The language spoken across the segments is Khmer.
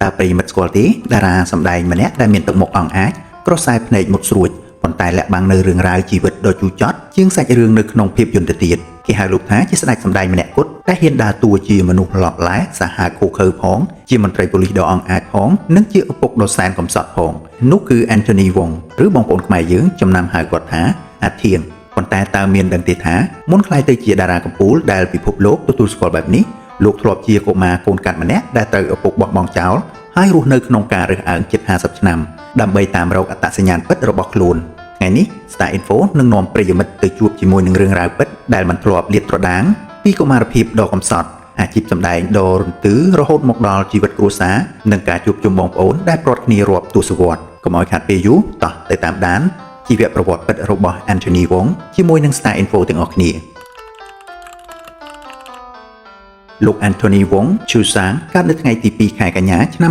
តើប្រិយមិត្តស្គាល់ទេតារាសម្ដែងម្នាក់ដែលមានទឹកមុខអង់អាចក្រសែភ្នែកមុតស្រួចប៉ុន្តែលាក់បាំងនៅរឿងរ៉ាវជីវិតដ៏ជូរចត់ជាងសាច់រឿងនៅក្នុងភាពយន្តទៅទៀតគេហៅលោកថាជាស្ដេចសម្ដែងម្នាក់គត់ដែលហ៊ានដើរតួជាមនុស្សឡប់ឡែសាហាវឃោរឃៅផងជាមន្ត្រីប៉ូលីសដ៏អង់អាចផងនិងជាឪពុកដ៏សែនកំសត់ផងនោះគឺ Anthony Wong ឬបងប្អូនខ្មែរយើងចំណាំហៅគាត់ថាអាធៀងប៉ុន្តែតើមានដឹងទេថាមុនក្លាយទៅជាតារាកំពូលដែលពិភពលោកទទួលស្គាល់បែបនេះលោកធ្លាប់ជាកុមារកូនកាត់ម្នាក់ដែលត្រូវឪពុកបោះបង់ចោលហើយរស់នៅក្នុងការរើសអើងជិត50ឆ្នាំដើម្បីតាមរកអត្តសញ្ញាណពិតរបស់ខ្លួនថ្ងៃនេះ Star Info នឹងនាំប្រិយមិត្តទៅជួបជាមួយនឹងរឿងរ៉ាវពិតដែលមិនធ្លាប់លាតត្រដាងពីកុមារភាពដ៏កំសត់អាជីពសម្ដែងដ៏រន្ទឺរហូតមកដល់ជីវិតគ្រួសារនិងការជួបជុំបងប្អូនដែលព្រាត់គ្នារាប់ទសវត្សរ៍កុំឲ្យខាតពេលយូរតោះទៅតាមដានជីវប្រវត្តិពិតរបស់ Anthony Wong ជាមួយនឹង Star Info ទាំងអស់គ្នា លោក Anthony Wong ឈូសាងកើតនៅថ្ងៃទី2ខែកញ្ញាឆ្នាំ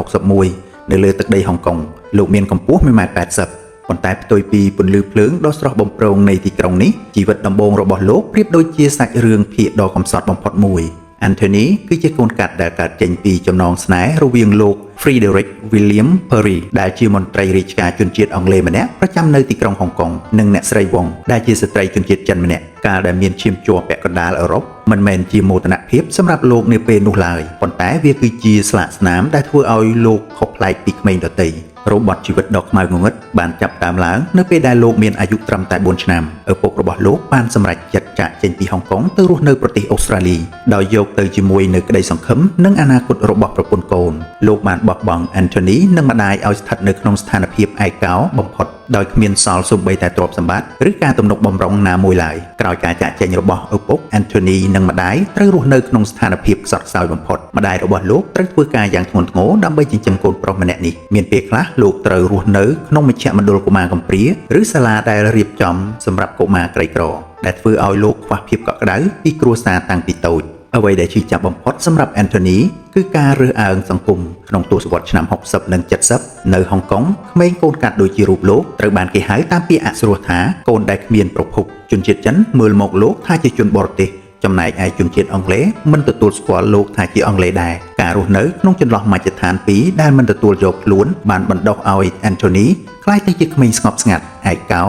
1961នៅលើទឹកដីហុងកុងលោកមានកម្ពស់1ម៉ែត្រ80ប៉ុន្តែផ្ទុយពីពន្លឺភ្លើងដ៏ស្រស់បំព្រងនៃទីក្រុងនេះជីវិតដំបូងរបស់លោកប្រៀបដូចជាសាច់រឿងភាគដ៏កំសត់បំផុតមួយ Anthony គឺជាកូនកាត់ដែលកើតចេញពីចំណងស្នេហ៍រវាងលោក Frederick William Perry ដែលជាមន្ត្រីរាជការជនជាតិអង់គ្លេសម្នាក់ប្រចាំនៅទីក្រុងហុងកុងនិងអ្នកស្រី Wong ដែលជាស្ត្រីជនជាតិចិនម្នាក់កាលដែលមានឈាមជ័រពាក់កណ្ដាលអឺរ៉ុបមិនមែនជាមោទនភាពសម្រាប់លោកនាពេលនោះឡើយប៉ុន្តែវាគឺជាស្លាកស្នាមដែលធ្វើឲ្យលោកខុសប្លែកពីក្មេងដទៃរបត់ជីវិតដ៏ខ្មៅងងឹតបានចាប់ផ្ដើមឡើងនៅពេលដែលលោកមានអាយុត្រឹមតែ4ឆ្នាំឪពុករបស់លោកបានសម្រេចចិត្តចាកចេញពីហុងកុងទៅរស់នៅប្រទេសអូស្ត្រាលីដោយយកទៅជាមួយនៅក្តីសង្ឃឹមនិងអនាគតរបស់ប្រពន្ធកូនលោកបានបោះបង់ Anthony និងម្ដាយឲ្យស្ថិតនៅក្នុងស្ថានភាពឯកោបំផុតដោយគ្មានសល់សូម្បីតែទ្រព្យសម្បត្តិឬការទំនុកបំរុងណាមួយឡើយក្រោយការចាកចេញរបស់ឪពុក Anthony និងម្ដាយត្រូវរស់នៅក្នុងស្ថានភាពខ្សត់ខ្សោយបំផុតម្ដាយរបស់លោកត្រូវធ្វើការយ៉ាងធ្ងន់ធ្ងរដើម្បីចិញ្ចឹមកូនប្រុសម្នាក់នេះមានពេលខ្លះលោកត្រូវរស់នៅក្នុងមជ្ឈមណ្ឌលកុមារកំព្រាឬសាលាដែលរៀបចំសម្រាប់កុមារក្រីក្រដែលធ្វើឲ្យលោកខ្វះភាពកក់ក្ដៅពីគ្រួសារតាំងពីតូចអ្វីដែលឈឺចាប់បំផុតសម្រាប់ Anthony គឺការរើសអើងសង្គមក្នុងទសវត្សរ៍ឆ្នាំ60និង70នៅហុងកុងក្មេងកូនកាត់ដូចជារូបលោកត្រូវបានគេហៅតាមពាក្យអសុរោះថាកូនដែលគ្មានប្រភពជនជាតិចិនមើលមកលោកថាជាជនបរទេសចំណែកឯជនជាតិអង់គ្លេសមិនទទួលស្គាល់លោកថាជាអង់គ្លេសដែរការរស់នៅក្នុងចន្លោះមជ្ឈដ្ឋានពីរដែលមិនទទួលយកខ្លួនបានបណ្ដុះឲ្យ Anthony ក្លាយទៅជាក្មេងស្ងប់ស្ងាត់ឯកោ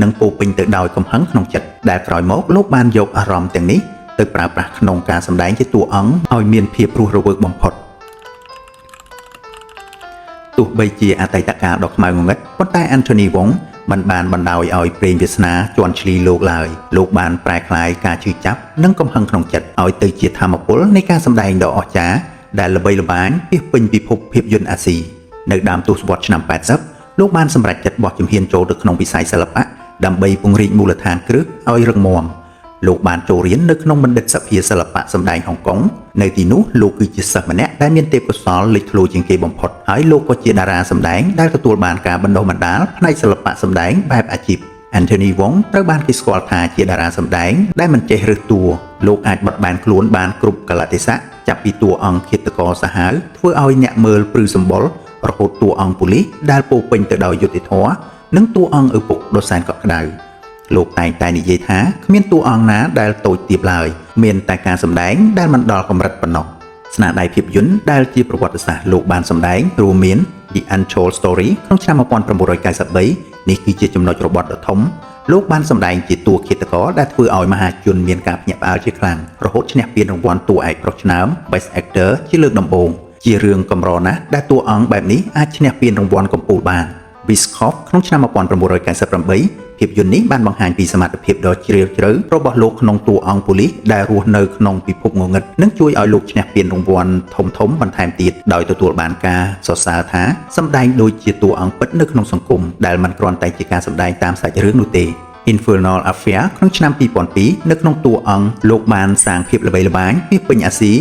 និងពោរពេញទៅដោយកំហឹងក្នុងចិត្តដែលក្រោយមកលោកបានយកអារម្មណ៍ទាំងនេះទៅប្រើប្រាស់ក្នុងការសម្ដែងជាតួអង្គឲ្យមានភាពរស់រវើកបំផុតទោះបីជាអតីតកាលដ៏ខ្មៅងងឹតប៉ុន្តែ Anthony Wong មិនបានបណ្ដោយឲ្យព្រេងវាសនាជន់ឈ្លីលោកឡើយលោកបានប្រែក្លាយការឈឺចាប់និងកំហឹងក្នុងចិត្តឲ្យទៅជាធម៌ពលនៃការសម្ដែងដ៏អស្ចារ្យដែលល្បីល្បាញពាសពេញពិភពភាពយន្តអាស៊ីនៅដើមទសវត្សរ៍ឆ្នាំ80លោកបានសម្រេចចិត្តបោះជំហានចូលទៅក្នុងវិស័យសិល្បៈដើម្បីពង្រីកមូលដ្ឋានគ្រឹះឲ្យរឹងមាំលោកបានចូលរៀននៅក្នុងបណ្ឌិតសភាសិល្បៈសម្ដែងហុងកុងនៅទីនោះលោកគឺជាសិស្សម្នាក់ដែលមានទេពកោសល្យលេចធ្លោជាងគេបំផុតហើយលោកក៏ជាតារាសម្ដែងដែលទទួលបានការបណ្ដុះបណ្ដាលផ្នែកសិល្បៈសម្ដែងបែបអាជីព Anthony Wong ត្រូវបានគេស្គាល់ថាជាតារាសម្ដែងដែលមិនចេះរើសតួលោកអាចបត់បែនខ្លួនបានគ្រប់កាលៈទេសៈចាប់ពីតួអង្គឃាតករសាហាវធ្វើឲ្យអ្នកមើលព្រឺសម្បុររហូតតួអង្គប៉ូលីសដែលពោរពេញទៅដោយយុត្តិធម៌និងតួអង្គឪពុកដ៏សែនកក់ក្ដៅលោកតែងតែនិយាយថាគ្មានតួអង្គណាដែលតូចទាបឡើយមានតែការសម្ដែងដែលមិនដល់កម្រិតប៉ុណ្ណោះស្នាដៃភាពយន្តដែលជាប្រវត្តិសាស្ត្រលោកបានសម្ដែងរួមមាន The Untold Story ក្នុងឆ្នាំ1993នេះគឺជាចំណុចរបត់ដ៏ធំលោកបានសម្ដែងជាតួឃាតករដែលធ្វើឲ្យមហាជនមានការភ្ញាក់ផ្អើលជាខ្លាំងរហូតឈ្នះពានរង្វាន់តួឯកប្រុសឆ្នើម Best Actor ជាលើកដំបូងជារឿងកម្រណាស់ដែលតួអង្គបែបនេះអាចឈ្នះពានរង្វាន់កំពូលបាន Biscoff ក្នុងឆ្នាំ1998ភាពយន្តនេះបានបង្ហាញពីសមត្ថភាពដ៏ជ្រាលជ្រៅរបស់លោកក្នុងតួអង្គប៉ូលីសដែលរស់នៅក្នុងពិភពងងឹតនិងជួយឲ្យលោកឈ្នះពានរង្វាន់ធំៗបន្ថែមទៀតដោយទទួលបានការសរសើរថាសម្ដែងដូចជាតួអង្គពិតនៅក្នុងសង្គមដែលមិនគ្រាន់តែជាការសម្ដែងតាមសាច់រឿងនោះទេ Infernal Affair ក្នុងឆ្នាំ2002នៅក្នុងតួអង្គលោកបានសាងភាពល្បីល្បាញពាសពេញអាស៊ី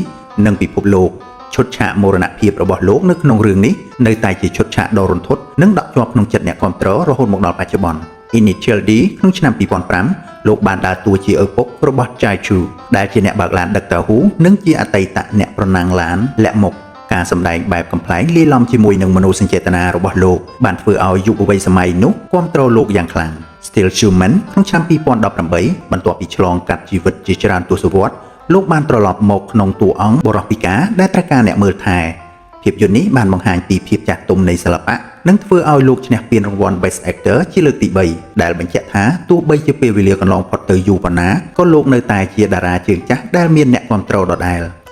និងពិភពលោកឈុតឆាកមរណភាពរបស់លោកនៅក្នុងរឿងនេះនៅតែជាឈុតឆាកដ៏រន្ធត់និងដក់ជាប់ក្នុងចិត្តអ្នកគាំទ្ររហូតមកដល់បច្ចុប្បន្ន Initial D ក្នុងឆ្នាំ2005លោកបានដើរតួជាឪពុករបស់ Jai Chu ដែលជាអ្នកបើកឡានដឹកតៅហ៊ូនិងជាអតីតអ្នកប្រណាំងឡានលាក់មុខការសម្ដែងបែបកំប្លែងលាយឡំជាមួយនឹងមនោសញ្ចេតនារបស់លោកបានធ្វើឲ្យយុវវ័យសម័យនោះគាំទ្រលោកយ៉ាងខ្លាំង Still Human ក្នុងឆ្នាំ2018បន្ទាប់ពីឆ្លងកាត់ជីវិតជាច្រើនទសវត្សរ៍លោកបានត្រឡប់មកក្នុងតួអង្គបុរសពិការដែលត្រូវការអ្នកមើលថែ។ ភាពយន្តនេះបានបង្ហាញពីភាពចាស់ទុំនៃសិល្បៈនិងធ្វើឲ្យលោកឈ្នះពានរង្វាន់ Best Actor ជាលើកទី3ដែលបញ្ជាក់ថាទោះបីជាពេលវេលាកន្លងផុតទៅយូរប៉ុណ្ណាក៏លោកនៅតែជាតារាជើងចាស់ដែលមានអ្នកគាំទ្រដដែល។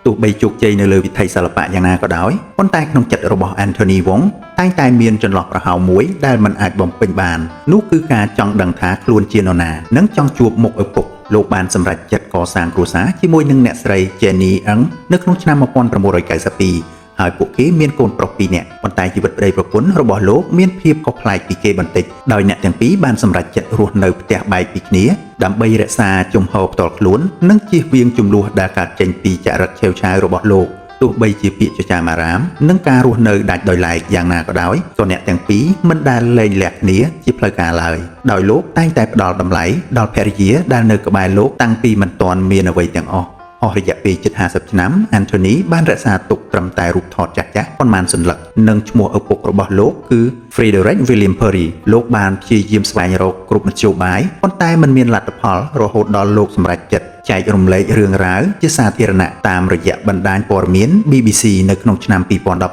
ទោះបីជោគជ័យនៅលើវិថីសិល្បៈយ៉ាងណាក៏ដោយប៉ុន្តែក្នុងចិត្តរបស់ Anthony Wong តែងតែមានចន្លោះប្រហោងមួយដែលមិនអាចបំពេញបាននោះគឺការចង់ដឹងថាខ្លួនជានរណានិងចង់ជួបមុខឪពុកលោកបានសម្រេចចិត្តកសាងគ្រួសារជាមួយនឹងអ្នកស្រី Jenny Ng នៅក្នុងឆ្នាំ1992ហើយពួកគេមានកូនប្រុសពីរនាក់ប៉ុន្តែជីវិតប្តីប្រពន្ធរបស់លោកមានភាពខុសប្លែកពីគេបន្តិចដោយអ្នកទាំងពីរបានសម្រេចចិត្តរស់នៅផ្ទះបែកពីគ្នាដើម្បីរក្សាជំហរផ្ទាល់ខ្លួននិងជៀសវាងជម្លោះដែលកើតចេញពីចរិតឆេវឆាវរបស់លោកទោះបីជាពាក្យចចាមអារាមនិងការរស់នៅដាច់ដោយឡែកយ៉ាងណាក៏ដោយក៏អ្នកទាំងពីរមិនដែលលែងលះគ្នាជាផ្លូវការឡើយដោយលោកតែងតែផ្ដល់តម្លៃដល់ភរិយាដែលនៅក្បែរលោកតាំងពីមិនទាន់មានអ្វីទាំងអស់អស់រយៈពេលជិត50ឆ្នាំ Anthony បានរក្សាទុកត្រឹមតែរូបថតចាស់ៗប៉ុន្មានសន្លឹកនិងឈ្មោះឪពុករបស់លោកគឺ Frederick William Perry លោកបានព្យាយាមស្វែងរកគ្រប់មធ្យោបាយប៉ុន្តែមិនមានលទ្ធផលរហូតដល់លោកសម្រេចចិត្តចែករំលែករឿងរ៉ាវជាសាធារណៈតាមរយៈបណ្ដាញព័ត៌មាន BBC នៅក្នុងឆ្នាំ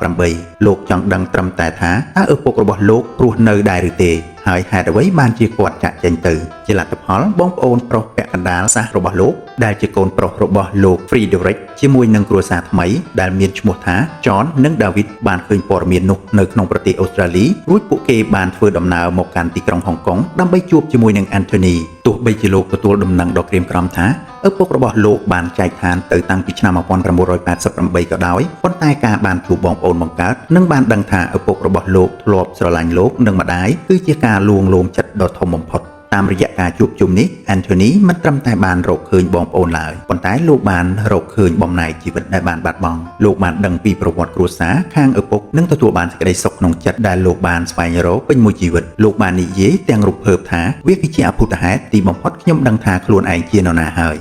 2018លោកចង់ដឹងត្រឹមតែថាតើឪពុករបស់លោករស់នៅដែរឬទេហើយហេតុអ្វីបានជាគាត់ចាក់ចេញទៅជាលទ្ធផលបងប្អូនប្រុសពាក់កណ្ដាលសាសរបស់លោកដែលជាកូនប្រុសរបស់លោក Frederick ជាមួយនឹងគ្រួសារថ្មីដែលមានឈ្មោះថា John និង David បានឃើញព័ត៌មាននោះនៅក្នុងប្រទេសអូស្ត្រាលីរួចពួកគេបានធ្វើដំណើរមកកាន់ទីក្រុងហុងកុងដើម្បីជួបជាមួយនឹង Anthony ទោះបីជាលោកទទួលដំណឹងដ៏ក្រៀមក្រំថាឪពុករបស់លោកបានចែកឋានទៅតាំងពីឆ្នាំ1988ក៏ដោយប៉ុន្តែការបានជួបបងប្អូនបង្កើតនិងបានដឹងថាឪពុករបស់លោកធ្លាប់ស្រឡាញ់លោកនិងម្ដាយគឺជាការលួងលោមចិត្តដ៏ធំបំផុតតាមរយៈការជួបជុំនេះ Anthony មិនត្រឹមតែបានរកឃើញបងប្អូនឡើយប៉ុន្តែលោកបានរកឃើញបំណែកជីវិតដែលបានបាត់បង់លោកបានដឹងពីប្រវត្តិគ្រួសារខាងឪពុកនិងទទួលបានសេចក្តីសុខក្នុងចិត្តដែលលោកបានស្វែងរកពេញមួយជីវិតលោកបាននិយាយទាំងរំភើបថាវាគឺជាអភូតហេតុទីបំផុតខ្ញុំដឹងថាខ្លួនឯងជានរណាហើយ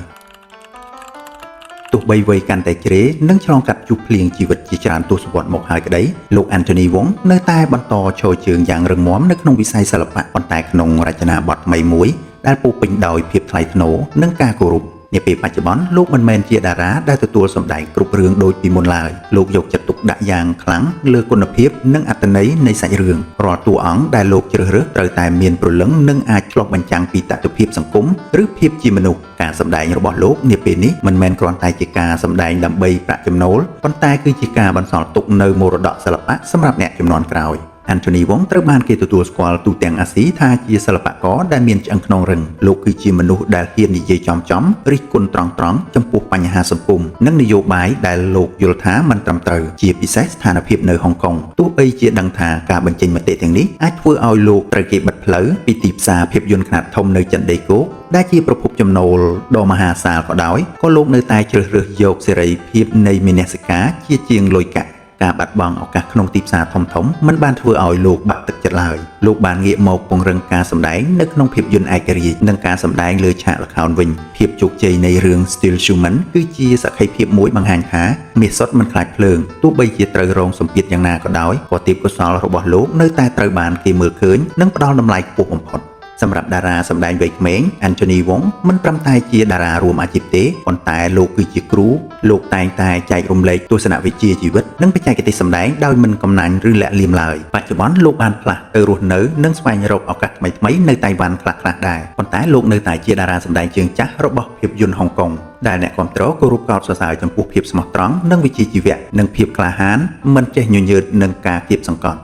ទោះបីវ័យកាន់តែជ្រេនិងឆ្លងកាត់ជួបភ្លៀងជីវិតជាច្រើនទសវត្សរ៍មកហើយក្តីលោក Anthony Wong នៅតែបន្តឈរជើងយ៉ាងរឹងមាំនៅក្នុងវិស័យសិល្បៈប៉ុន្តែក្នុងរចនាបថថ្មីមួយដែលពោរពេញដោយភាពថ្លៃថ្នូរនិងការគោរពនាពេលបច្ចុប្បន្នលោកមិនមែនជាតារាដែលទទួលសម្ដែងគ្រប់រឿងដូចពីមុនឡើយលោកយកចិត្តទុកដាក់យ៉ាងខ្លាំងលើគុណភាពនិងអត្ថន័យនៃសាច់រឿងរាល់តួអង្គដែលលោកជ្រើសរើសត្រូវតែមានព្រលឹងនិងអាចឆ្លុះបញ្ចាំងពីតថភាពសង្គមឬភាពជាមនុស្សការសម្ដែងរបស់លោកនាពេលនេះមិនមែនគ្រាន់តែជាការសម្ដែងដើម្បីប្រាក់ចំណូលប៉ុន្តែគឺជាការបន្សល់ទុកនូវមរតកសិល្បៈសម្រាប់អ្នកជំនាន់ក្រោយ Anthony Wong ត្រូវបានគេទទួលស្គាល់ទូទាំងអាស៊ីថាជាសិល្បករដែលមានឆ្អឹងខ្នងរឹងលោកគឺជាមនុស្សដែលហ៊ាននិយាយចំៗរិះគន់ត្រង់ៗចំពោះបញ្ហាសង្គមនិងនយោបាយដែលលោកយល់ថាមិនត្រឹមត្រូវជាពិសេសស្ថានភាពនៅហុងកុងទោះបីជាដឹងថាការបញ្ចេញមតិទាំងនេះអាចធ្វើឲ្យលោកត្រូវគេបិទផ្លូវពីទីផ្សារភាពយន្តខ្នាតធំនៅចិនដីគោកដែលជាប្រភពចំណូលដ៏មហាសាលក៏ដោយក៏លោកនៅតែជ្រើសរើសយកសេរីភាពនៃមនសិការជាជាងលុយកាក់ការបាត់បង់ឱកាសក្នុងទីផ្សារធំៗមិនបានធ្វើឲ្យលោកបាក់ទឹកចិត្តឡើយលោកបានងាកមកពង្រឹងការសម្ដែងនៅក្នុងភាពយន្តឯករាជ្យនិងការសម្ដែងលើឆាកល្ខោនវិញភាពជោគជ័យនៃរឿង Still Human គឺជាសក្ខីភាពមួយបង្ហាញថាមាសសុទ្ធមិនខ្លាចភ្លើងទោះបីជាត្រូវរងសម្ពាធយ៉ាងណាក៏ដោយក៏ទេពកោសល្យរបស់លោកនៅតែត្រូវបានគេមើលឃើញនិងផ្ដល់តម្លៃខ្ពស់បំផុតសម្រាប់តារាសម្ដែងវ័យក្មេង Anthony Wong មិនត្រឹមតែជាតារារួមអាជីពទេប៉ុន្តែលោកគឺជាគ្រូលោកតែងតែចែករំលែកទស្សនវិជ្ជាជីវិតនិងបច្ចេកទេសសម្ដែងដោយមិនកំណាញ់ឬលាក់លៀមឡើយបច្ចុប្បន្នលោកបានផ្លាស់ទៅរស់នៅនិងស្វែងរកឱកាសថ្មីៗនៅតៃវ៉ាន់ខ្លះៗដែរប៉ុន្តែលោកនៅតែជាតារាសម្ដែងជើងចាស់របស់ភាពយន្តហុងកុងដែលអ្នកគាំទ្រគោរពកោតសរសើរចំពោះភាពស្មោះត្រង់និងវិជ្ជាជីវៈនិងភាពក្លាហានមិនចេះញញើតនឹងការគៀបសង្កត់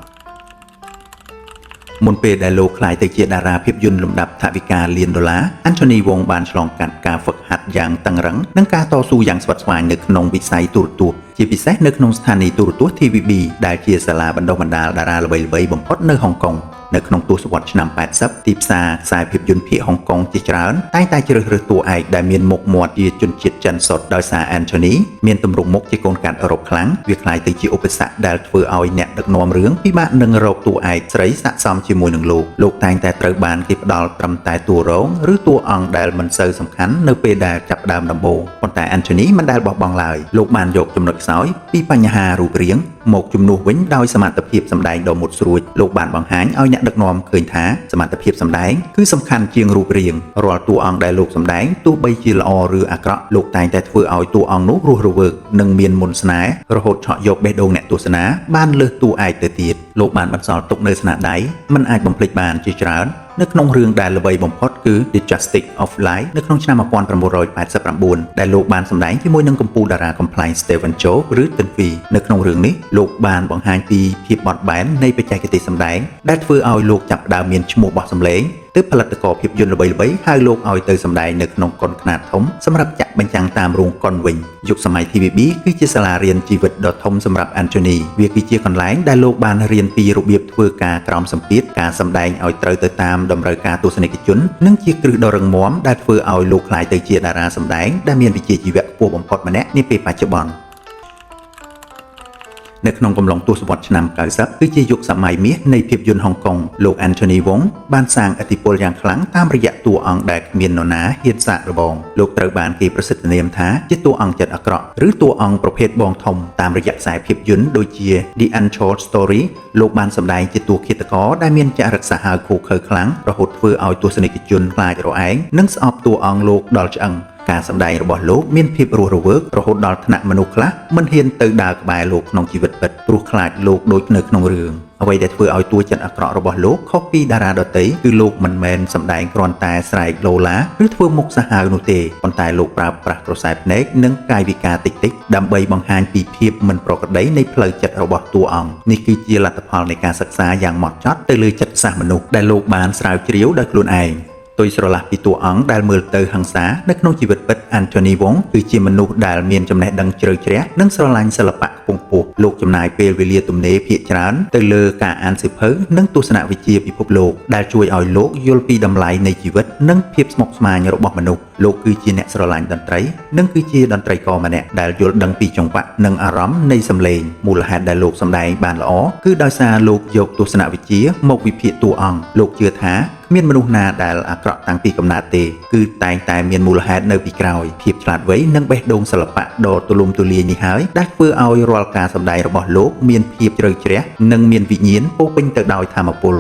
មុនពេលដែលលោកក្លាយទៅជាតារាភាពយន្តលំដាប់ថវិកាលានដុល្លារ Anthony Wong បានឆ្លងកាត់ការហ្វឹកហាត់យ៉ាងតឹងរឹងនិងការតស៊ូយ៉ាងស្វិតស្វាញនៅក្នុងវិស័យទូរទស្សន៍ជាពិសេសនៅក្នុងស្ថានីយ៍ទូរទស្សន៍ TVB ដែលជាសាលាបណ្ដុះបណ្ដាលតារាល្បីៗបំផុតនៅហុងកុងនៅក្នុងទសវត្សរ៍ឆ្នាំ80ទីផ្សារខ្សែភាពយន្តភាគហុងកុងជាច្រើនតែងតែជ្រើសរើសតួឯកដែលមានមុខមាត់ជាជនជាតិចិនសុទ្ធដោយសារ Anthony មានទម្រង់មុខជាកូនកាត់អឺរ៉ុបខ្លាំងវាក្លាយទៅជាឧបសគ្គដែលធ្វើឲ្យអ្នកដឹកនាំរឿងពិបាកនឹងរកតួឯកស្រីស័ក្តិសមជាមួយនឹងលោកលោកតែងតែត្រូវបានគេផ្ដល់ត្រឹមតែតួរងឬតួអង្គដែលមិនសូវសំខាន់នៅពេលដែលចាប់ផ្ដើមដំបូងប៉ុន្តែ Anthony មិនដែលបោះបង់ឡើយលោកបានយកចំណុចខ្សោយពីបញ្ហារូបរាងមកជំនួសវិញដោយសមត្ថភាពសម្ដែងដ៏មុតស្រួចលោកបានបង្ហាញឲ្យអ្នក ដឹកនាំឃើញថាសមត្ថភាពសម្ដែងគឺសំខាន់ជាងរូបរាងរាល់តួអង្គដែលលោកសម្ដែងទោះបីជាល្អឬអាក្រក់លោកតែងតែធ្វើឲ្យតួអង្គនោះរស់រវើកនិងមានមន្តស្នេហ៍រហូតឆក់យកបេះដូងអ្នកទស្សនាបានលើសតួឯកទៅទៀតលោកបានបន្សល់ទុកនៅស្នាដៃមិនអាចបំភ្លេចបានជាច្រើននៅក្នុងរឿងដែលល្បីបំផុតគឺ The Justice of Life នៅក្នុងឆ្នាំ1989ដែលលោកបានសម្ដែងជាមួយនឹងកំពូលតារាកំប្លែង Stephen Chow ឬ ទិនហ្វីនៅក្នុងរឿងនេះលោកបានបង្ហាញពីភាពបត់បែននៃបច្ចេកទេសសម្ដែងដែលធ្វើឲ្យលោកចាប់ផ្ដើមមានឈ្មោះបោះសម្លេងទើបផលិតករភាពយន្តល្បីៗហៅលោកឲ្យទៅសម្ដែងនៅក្នុងកុនខ្នាតធំសម្រាប់ចាក់បញ្ចាំងតាមរោងកុនវិញយុគសម័យ TVB គឺជាសាលារៀនជីវិតដ៏ធំសម្រាប់ Anthony វាគឺជាកន្លែងដែលលោកបានរៀនពីរបៀបធ្វើការក្រោមសម្ពាធការសម្ដែងឲ្យត្រូវទៅតាមតម្រូវការទស្សនិកជននិងជាគ្រឹះដ៏រឹងមាំដែលធ្វើឲ្យលោកក្លាយទៅជាតារាសម្ដែងដែលមានវិជ្ជាជីវៈខ្ពស់បំផុតម្នាក់នាពេលបច្ចុប្បន្ន នៅក្នុងកំឡុងទសវត្សរ៍ឆ្នាំ90គឺជាយុគសម័យមាសនៃភាពយន្តហុងកុងលោក Anthony Wong បានសាងឥទ្ធិពលយ៉ាងខ្លាំងតាមរយៈតួអង្គដែលគ្មាននរណាហ៊ានសាកល្បងលោកត្រូវបានគេប្រសិទ្ធនាមថាជាតួអង្គចិត្តអាក្រក់ឬតួអង្គប្រភេទបងធំតាមរយៈខ្សែភាពយន្តដូចជា The Untold Story លោកបានសម្ដែងជាតួឃាតករដែលមានចរិតសាហាវឃោរឃៅខ្លាំងរហូតធ្វើឲ្យទស្សនិកជនខ្លាចរឯងនិងស្អប់តួអង្គលោកដល់ឆ្អឹងការសម្ដែងរបស់លោកមានភាពរស់រវើករហូតដល់ថ្នាក់មនុស្សខ្លះមិនហ៊ានទៅដើរក្បែរលោកក្នុងជីវិតពិតព្រោះខ្លាចលោកដូចនៅក្នុងរឿងអ្វីដែលធ្វើឲ្យតួចិត្តអាក្រក់របស់លោកខុសពីតារាដទៃគឺលោកមិនមែនសម្ដែងគ្រាន់តែស្រែកឡូឡាឬធ្វើមុខសាហាវនោះទេប៉ុន្តែលោកប្រើប្រាស់ក្រសែភ្នែកនិងកាយវិការតិចៗដើម្បីបង្ហាញពីភាពមិនប្រក្រតីនៃផ្លូវចិត្តរបស់តួអង្គនេះគឺជាលទ្ធផលនៃការសិក្សាយ៉ាងហ្មត់ចត់ទៅលើចិត្តសាស្ត្រមនុស្សដែលលោកបានស្រាវជ្រាវដោយខ្លួនឯង ផ្ទុយស្រឡះពីតួអង្គដែលមើលទៅហិង្សានៅក្នុងជីវិតពិត Anthony Wong គឺជាមនុស្សដែលមានចំណេះដឹងជ្រៅជ្រះនិងស្រឡាញ់សិល្បៈខ្ពង់ខ្ពស់លោកចំណាយពេលវេលាទំនេរភាគច្រើនទៅលើការអានសៀវភៅនិងទស្សនវិជ្ជាពិភពលោកដែលជួយឲ្យលោកយល់ពីតម្លៃនៃជីវិតនិងភាពស្មុគស្មាញរបស់មនុស្សលោកគឺជាអ្នកស្រឡាញ់តន្ត្រីនិងគឺជាតន្ត្រីករម្នាក់ដែលយល់ដឹងពីចង្វាក់និងអារម្មណ៍នៃសម្លេងមូលហេតុដែលលោកសម្ដែងបានល្អគឺដោយសារលោកយកទស្សនវិជ្ជាមកវិភាគតួអង្គលោកជឿថាគ្មានមនុស្សណាដែលអាក្រក់តាំងពីកំណើតទេគឺតែងតែមានមូលហេតុនៅពីក្រោយភាពឆ្លាតវៃនិងបេះដូងសិល្បៈដ៏ទូលំទូលាយនេះហើយដែលធ្វើឲ្យរាល់ការសម្ដែងរបស់លោកមានភាពជ្រៅជ្រះនិងមានវិញ្ញាណពោរពេញទៅដោយថាមពល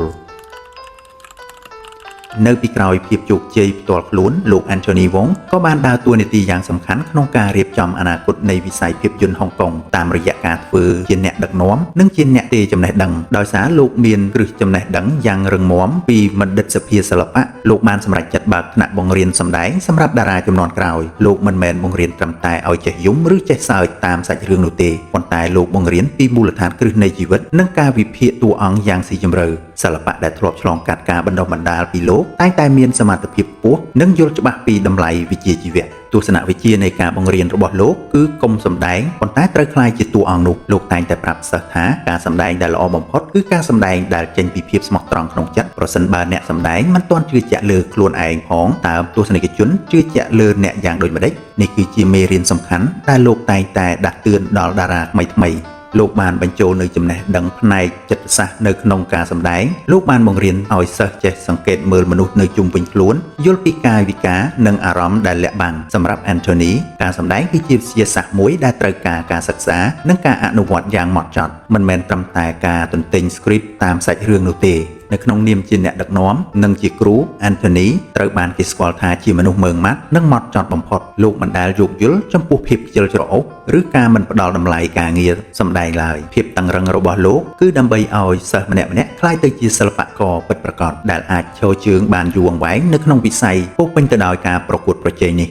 នៅពីក្រោយភាពជោគជ័យផ្ទាល់ខ្លួនលោក Anthony Wong ក៏បានដើរតួនាទីយ៉ាងសំខាន់ក្នុងការរៀបចំអនាគតនៃវិស័យភាពយន្តហុងកុងតាមរយៈការធ្វើជាអ្នកដឹកនាំនិងជាអ្នកទេចំណេះដឹងដោយសារលោកមានគ្រឹះចំណេះដឹងយ៉ាងរឹងមាំពីបណ្ឌិតសភាសិល្បៈលោកបានសម្រេចចិត្តបើកថ្នាក់បង្រៀនសម្ដែងសម្រាប់តារាជំនាន់ក្រោយលោកមិនមែនបង្រៀនត្រឹមតែឲ្យចេះយំឬចេះសើចតាមសាច់រឿងនោះទេប៉ុន្តែលោកបង្រៀនពីមូលដ្ឋានគ្រឹះនៃជីវិតនិងការវិភាគតួអង្គយ៉ាងស៊ីជម្រៅសិល្បៈដែលធ្លាប់ឆ្លងកាត់ការបណ្ដុះបណ្ដាលពីលោកតែងតែមានសមត្ថភាពខ្ពស់និងយល់ច្បាស់ពីតម្លៃវិជ្ជាជីវៈទស្សនវិជ្ជានៃការបង្រៀនរបស់លោកគឺកុំសម្ដែងប៉ុន្តែត្រូវក្លាយជាតួអង្គនោះលោកតែងតែប្រាប់សិស្សថាការសម្ដែងដែលល្អបំផុតគឺការសម្ដែងដែលចេញពីភាពស្មោះត្រង់ក្នុងចិត្តប្រសិនបើអ្នកសម្ដែងមិនទាន់ជឿជាក់លើខ្លួនឯងផងតើទស្សនិកជនជឿជាក់លើអ្នកយ៉ាងដូចម្តេចនេះគឺជាមេរៀនសំខាន់ដែលលោកតែងតែដាស់តឿនដល់តារាថ្មីៗ លោកបានបញ្ចូលនៅចំណេះដឹងផ្នែកចិត្តសាស្ត្រនៅក្នុងការសម្ដែងលោកបានបង្រៀនឲ្យសិស្សចេះសង្កេតមើលមនុស្សនៅជុំវិញខ្លួនយល់ពីកាយវិការនិងអារម្មណ៍ដែលលាក់បាំងសម្រាប់ Anthony ការសម្ដែងគឺជាវិទ្យាសាស្ត្រមួយដែលត្រូវការការសិក្សានិងការអនុវត្តយ៉ាងហ្មត់ចត់មិនមែនត្រឹមតែការទន្ទិញ script តាមសាច់រឿងនោះទេនៅក្នុងនាមជាអ្នកដឹកនាំនិងជាគ្រូ Anthony ត្រូវបានគេស្គាល់ថាជាមនុស្សម៉ឺងម៉ាត់និងម៉ត់ចត់បំផុតលោកមិនដែលយោគយល់ចំពោះភាពខ្ជិលច្រអូសឬការមិនផ្ដល់តម្លៃការងារសម្ដែងឡើយភាពតឹងរឹងរបស់លោកគឺដើម្បីឲ្យសិស្សម្នាក់ៗក្លាយទៅជាសិល្បករពិតប្រាកដដែលអាចឈរជើងបានយូរអង្វែងនៅក្នុងវិស័យពោរពេញទៅដោយការប្រកួតប្រជែងនេះ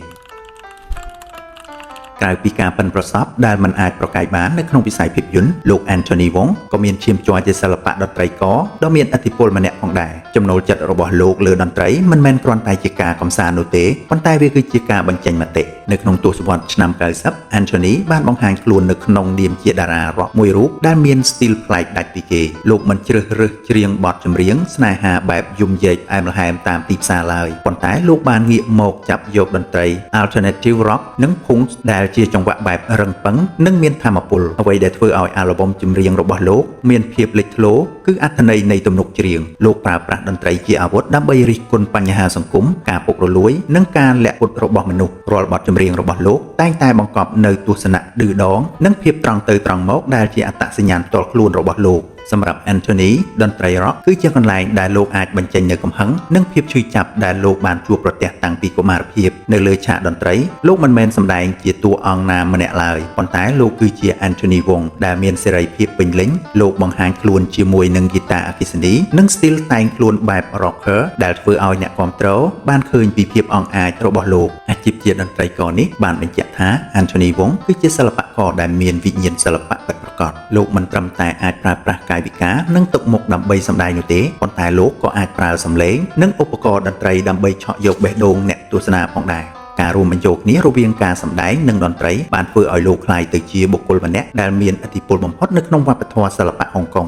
ក្រៅពីការប៉ិនប្រសប់ដែលមិនអាចប្រកែកបាននៅក្នុងវិស័យភាពយន្តលោក Anthony Wong ក៏មានឈាមជ័រជាសិល្បៈតន្ត្រីករដ៏មានឥទ្ធិពលម្នាក់ផងដែរចំណូលចិត្តរបស់លោកលើតន្ត្រីមិនមែនគ្រាន់តែជាការកម្សាន្តនោះទេប៉ុន្តែវាគឺជាការបញ្ចេញមតិនៅក្នុងទសវត្សរ៍ឆ្នាំ90 Anthony បានបង្ហាញខ្លួននៅក្នុងនាមជាតារារ៉កមួយរូបដែលមានស្ទីលប្លែកដាច់ពីគេលោកមិនជ្រើសរើសច្រៀងបទចម្រៀងស្នេហាបែបយំយែកផ្អែមល្ហែមតាមទីផ្សារឡើយប៉ុន្តែលោកបានងាកមកចាប់យកតន្ត្រី alternative rock និង punk ដែលជាចង្វាក់បែបរឹងប៉ឹងនិងមានថាមពលអ្វីដែលធ្វើឲ្យអាល់ប៊ុមចម្រៀងរបស់លោកមានភាពលេចធ្លោគឺអត្ថន័យនៃទំនុកច្រៀងលោកប្រើប្រាស់តន្ត្រីជាអាវុធដើម្បីរិះគន់បញ្ហាសង្គមការពុករលួយនិងការលាក់ពុតរបស់មនុស្សរាល់បទចម្រៀងរបស់លោកតែងតែបង្កប់នូវទស្សនៈឌឺដងនិងភាពត្រង់ទៅត្រង់មកដែលជាអត្តសញ្ញាណផ្ទាល់ខ្លួនរបស់លោក។ សម្រាប់ Anthony តន្ត្រី rock គឺជាកន្លែងដែលលោកអាចបញ្ចេញនូវកំហឹងនិងភាពឈឺចាប់ដែលលោកបានជួបប្រទះតាំងពីកុមារភាពនៅលើឆាកតន្ត្រីលោកមិនមែនសម្ដែងជាតួអង្គណាម្នាក់ឡើយប៉ុន្តែលោកគឺជា Anthony Wong ដែលមានសេរីភាពពេញលេញលោកបង្ហាញខ្លួនជាមួយនឹងហ្គីតាអគ្គិសនីនិងស្ទីលតែងខ្លួនបែប rocker ដែលធ្វើឲ្យអ្នកគាំទ្របានឃើញពីភាពអង់អាចរបស់លោកអាជីពជាតន្ត្រីករនេះបានបញ្ជាក់ថា Anthony Wong គឺជាសិល្បករដែលមានវិញ្ញាណសិល្បៈពិតប្រាកដលោកមិនត្រឹមតែអាចប្រើប្រាស់កាយវិការនិងទឹកមុខដើម្បីសម្ដែងនោះទេប៉ុន្តែលោកក៏អាចប្រើសម្លេងនិងឧបករណ៍តន្ត្រីដើម្បីឆក់យកបេះដូងអ្នកទស្សនាផងដែរការរួមបញ្ចូលគ្នារវាងការសម្ដែងនិងតន្ត្រីបានធ្វើឲ្យលោកក្លាយទៅជាបុគ្គលម្នាក់ដែលមានឥទ្ធិពលបំផុតនៅក្នុងវប្បធម៌សិល្បៈហុងកុង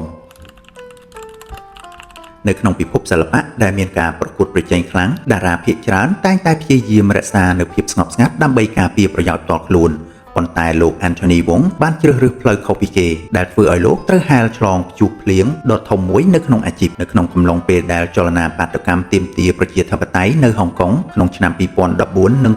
នៅក្នុងពិភពសិល្បៈដែលមានការប្រកួតប្រជែងខ្លាំងតារាភាគច្រើនតែងតែព្យាយាមរក្សានូវភាពស្ងប់ស្ងាត់ដើម្បីការពារប្រយោជន៍ផ្ទាល់ខ្លួនប៉ុន្តែលោក Anthony Wong បានជ្រើសរើសផ្លូវខុសពីគេដែលធ្វើឲ្យលោកត្រូវហែលឆ្លងព្យុះភ្លៀងដ៏ធំមួយនៅក្នុងអាជីពនៅក្នុងកំឡុងពេលដែលចលនាបាតុកម្មទាមទារប្រជាធិបតេយ្យនៅហុងកុងក្នុងឆ្នាំ2014និង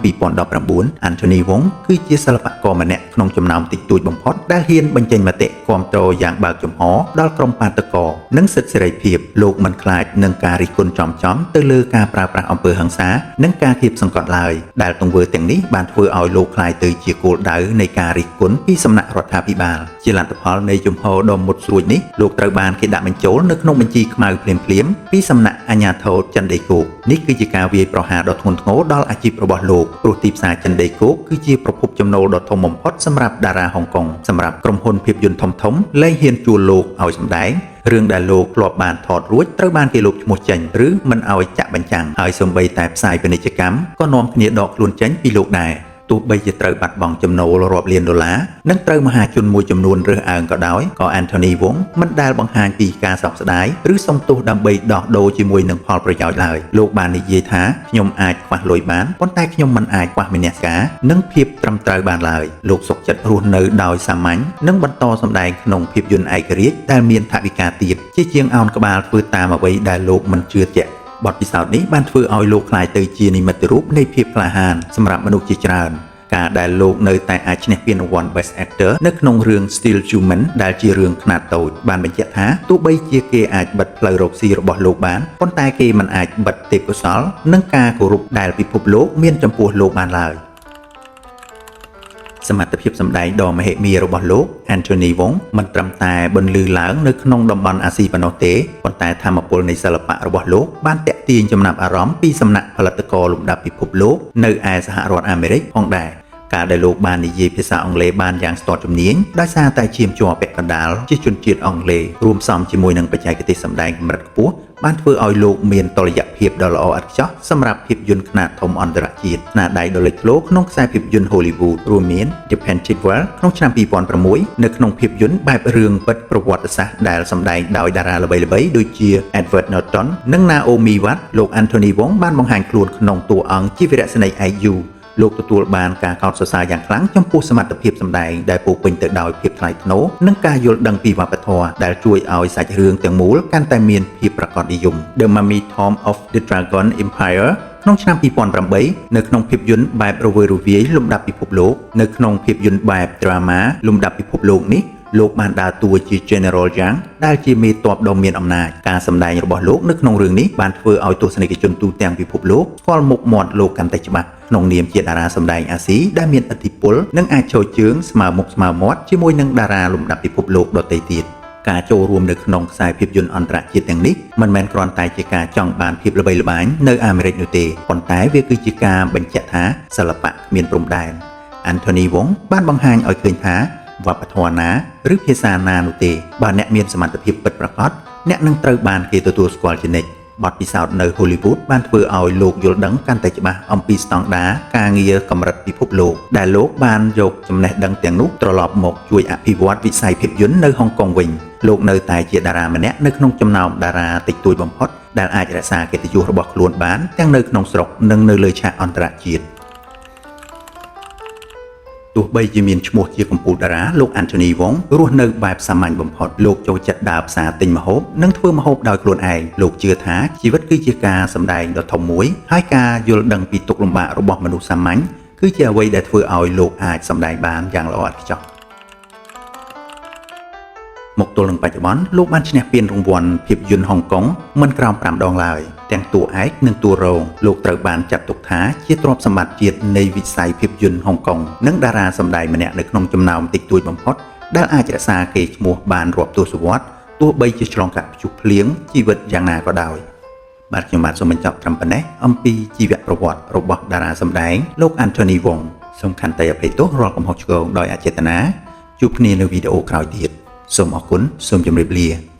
2019 Anthony Wong គឺជាសិល្បករម្នាក់ក្នុងចំណោមតិចតួចបំផុតដែលហ៊ានបញ្ចេញមតិគាំទ្រយ៉ាងបើកចំហដល់ក្រុមបាតុករនិងសិទ្ធិសេរីភាពលោកមិនខ្លាចនឹងការរិះគន់ចំៗទៅលើការប្រើប្រាស់អំពើហិង្សានិងការគៀបសង្កត់ឡើយដែលទង្វើទាំងនេះបានធ្វើឲ្យលោកក្លាយទៅជាគោលដៅនៃការរិះគន់ពីសំណាក់រដ្ឋាភិបាលជាលទ្ធផលនៃជំហរដ៏មុតស្រួចនេះលោកត្រូវបានគេដាក់បញ្ចូលនៅក្នុងបញ្ជីខ្មៅភ្លាមៗពីសំណាក់អាជ្ញាធរចិនដីគោកនេះគឺជាការវាយប្រហារដ៏ធ្ងន់ធ្ងរដល់អាជីពរបស់លោកព្រោះទីផ្សារចិនដីគោកគឺជាប្រភពចំណូលដ៏ធំបំផុតសម្រាប់តារាហុងកុងសម្រាប់ក្រុមហ៊ុនភាពយន្តធំៗលែងហ៊ានជួលលោកឲ្យសម្ដែងរឿងដែលលោកធ្លាប់បានថតរួចត្រូវបានគេលុបឈ្មោះចេញឬមិនឲ្យចាក់បញ្ចាំងហើយសូម្បីតែផ្សាយពាណិជ្ជកម្មក៏នាំគ្នាដកខ្លួនចេញពីលោកដែរទោះបីជាត្រូវបាត់បង់ចំណូលរាប់លានដុល្លារនិងត្រូវមហាជនមួយចំនួនរើសអើងក៏ដោយក៏ Anthony Wong មិនដែលបង្ហាញពីការសោកស្ដាយឬសុំទោសដើម្បីដោះដូរជាមួយនឹងផលប្រយោជន៍ឡើយលោកបាននិយាយថាខ្ញុំអាចខ្វះលុយបានប៉ុន្តែខ្ញុំមិនអាចខ្វះមនសិការនិងភាពត្រឹមត្រូវបានឡើយលោកសុខចិត្តរស់នៅដោយសាមញ្ញនិងបន្តសម្ដែងក្នុងភាពយន្តឯករាជ្យដែលមានថវិកាទាបជាជាងអោនក្បាលធ្វើតាមអ្វីដែលលោកមិនជឿជាក់បទពិសោធន៍នេះបានធ្វើឲ្យលោកក្លាយទៅជានិមិត្តរូបនៃភាពក្លាហានសម្រាប់មនុស្សជាច្រើនការដែលលោកនៅតែអាចឈ្នះពានរង្វាន់ Best Actor នៅក្នុងរឿង Still Human ដែលជារឿងខ្នាតតូចបានបញ្ជាក់ថាទោះបីជាគេអាចបិទផ្លូវរកស៊ីរបស់លោកបានប៉ុន្តែគេមិនអាចបិទទេពកោសល្យនិងការគោរពដែលពិភពលោកមានចំពោះលោកបានឡើយសមត្ថភាពសម្ដែងដ៏មហិមារបស់លោក Anthony Wong មិនត្រឹមតែបន្លឺឡើងនៅក្នុងតំបន់អាស៊ីប៉ុណ្ណោះទេប៉ុន្តែថាមពលនៃសិល្បៈរបស់លោកបានទាក់ទាញចំណាប់អារម្មណ៍ពីសំណាក់ផលិតករលំដាប់ពិភពលោកនៅឯសហរដ្ឋអាមេរិកផងដែរការដែលលោកបាននិយាយភាសាអង់គ្លេសបានយ៉ាងស្ទាត់ជំនាញដោយសារតែឈាមជ័រពាក់កណ្ដាលជាជនជាតិអង់គ្លេសរួមផ្សំជាមួយនឹងបច្ចេកទេសសម្ដែងកម្រិតខ្ពស់បានធ្វើឲ្យលោកមានតុល្យភាពដ៏ល្អឥតខ្ចោះសម្រាប់ភាពយន្តខ្នាតធំអន្តរជាតិស្នាដៃដ៏លេចធ្លោក្នុងខ្សែភាពយន្ត Hollywood រួមមាន The Painted World ក្នុងឆ្នាំ2006នៅក្នុងភាពយន្តបែបរឿងពិតប្រវត្តិសាស្ត្រដែលសម្ដែងដោយតារាល្បីៗដូចជា Edward Norton និង Naomi Watts លោក Anthony Wong បានបង្ហាញខ្លួនក្នុងតួអង្គជាវីរសេនីយ៍ឯកយូលោកទទួលបានការកោតសរសើរយ៉ាងខ្លាំងចំពោះសមត្ថភាពសម្ដែងដែលពោពេញទៅដោយភាពថ្លៃថ្នូរនិងការយល់ដឹងពីវប្បធម៌ដែលជួយឲ្យសាច់រឿងទាំងមូលកាន់តែមានភាពប្រាកដនិយម The Mummy Tomb of the Dragon Empire ក្នុងឆ្នាំ2008នៅក្នុងភាពយន្តបែបរវើរវាយលំដាប់ពិភពលោកនៅក្នុងភាពយន្តបែប drama លំដាប់ពិភពលោកនេះលោកបានដើរតួជា General Yang ដែលជាមេទ័ពដ៏មានអំណាចការសម្ដែងរបស់លោកនៅក្នុងរឿងនេះបានធ្វើឲ្យទស្សនិកជនទូទាំងពិភពលោកស្គាល់មុខមាត់លោកកាន់តែច្បាស់ក្នុងនាមជាតារាសម្ដែងអាស៊ីដែលមានឥទ្ធិពលនិងអាចឈរជើងស្មើមុខស្មើមាត់ជាមួយនឹងតារាលំដាប់ពិភពលោកដទៃទៀតការចូលរួមនៅក្នុងខ្សែភាពយន្តអន្តរជាតិទាំងនេះមិនមែនគ្រាន់តែជាការចង់បានភាពល្បីល្បាញនៅអាមេរិកនោះទេប៉ុន្តែវាគឺជាការបញ្ជាក់ថាសិល្បៈគ្មានព្រំដែន Anthony Wong បានបង្ហាញឲ្យឃើញថាវប្បធម៌ណាឬភាសាណានោះទេបើអ្នកមានសមត្ថភាពពិតប្រាកដអ្នកនឹងត្រូវបានគេទទួលស្គាល់ជានិច្ចបទពិសោធន៍នៅ Hollywood បានធ្វើឲ្យលោកយល់ដឹងកាន់តែច្បាស់អំពីស្តង់ដារការងារកម្រិតពិភពលោកដែលលោកបានយកចំណេះដឹងទាំងនោះត្រឡប់មកជួយអភិវឌ្ឍវិស័យភាពយន្តនៅហុងកុងវិញលោកនៅតែជាតារាម្នាក់នៅក្នុងចំណោមតារាតិចតួចបំផុតដែលអាចរក្សាកិត្តិយសរបស់ខ្លួនបានទាំងនៅក្នុងស្រុកនិងនៅលើឆាកអន្តរជាតិទោះបីជាមានឈ្មោះជាកម្ពុជាតារាលោក Anthony Wong រស់នៅបែបសាមញ្ញបំផុតលោកចូលចិត្តដើរផ្សារទិញម្ហូបនិងធ្វើម្ហូបដោយខ្លួនឯងលោកជឿថាជីវិតគឺជាការសម្ដែងដ៏ធំមួយហើយការយល់ដឹងពីទុក្ខលំបាករបស់មនុស្សសាមញ្ញគឺជាអ្វីដែលធ្វើឲ្យលោកអាចសម្ដែងបានយ៉ាងល្អឥតខ្ចោះ មកទល់នឹងបច្ចុប្បន្នលោកបានឈ្នះពានរង្វាន់ភាពយន្តហុងកុងមិនក្រោម5ដងឡើយទាំងតួឯកនិងតួរងលោកត្រូវបានចាត់ទុកថាជាទ្រព្យសម្បត្តិជាតិនៃវិស័យភាពយន្តហុងកុងនិងតារាសម្ដែងម្នាក់នៅក្នុងចំណោមតិចតួចបំផុតដែលអាចរក្សាកេរ្តិ៍ឈ្មោះបានរាប់ទសវត្សរ៍ទោះបីជាឆ្លងកាត់ព្យុះភ្លៀងជីវិតយ៉ាងណាក៏ដោយបាទខ្ញុំបាទសូមបញ្ចប់ត្រឹមប៉ុណ្ណេះអំពីជីវប្រវត្តិរបស់តារាសម្ដែងលោក Anthony Wong សូមខន្តីអភ័យទោសរាល់កំហុសឆ្គងដោយអចេតនាជួបគ្នានៅវីដេអូក្រោយទៀតសូមអរគុណសូមជម្រាបលា។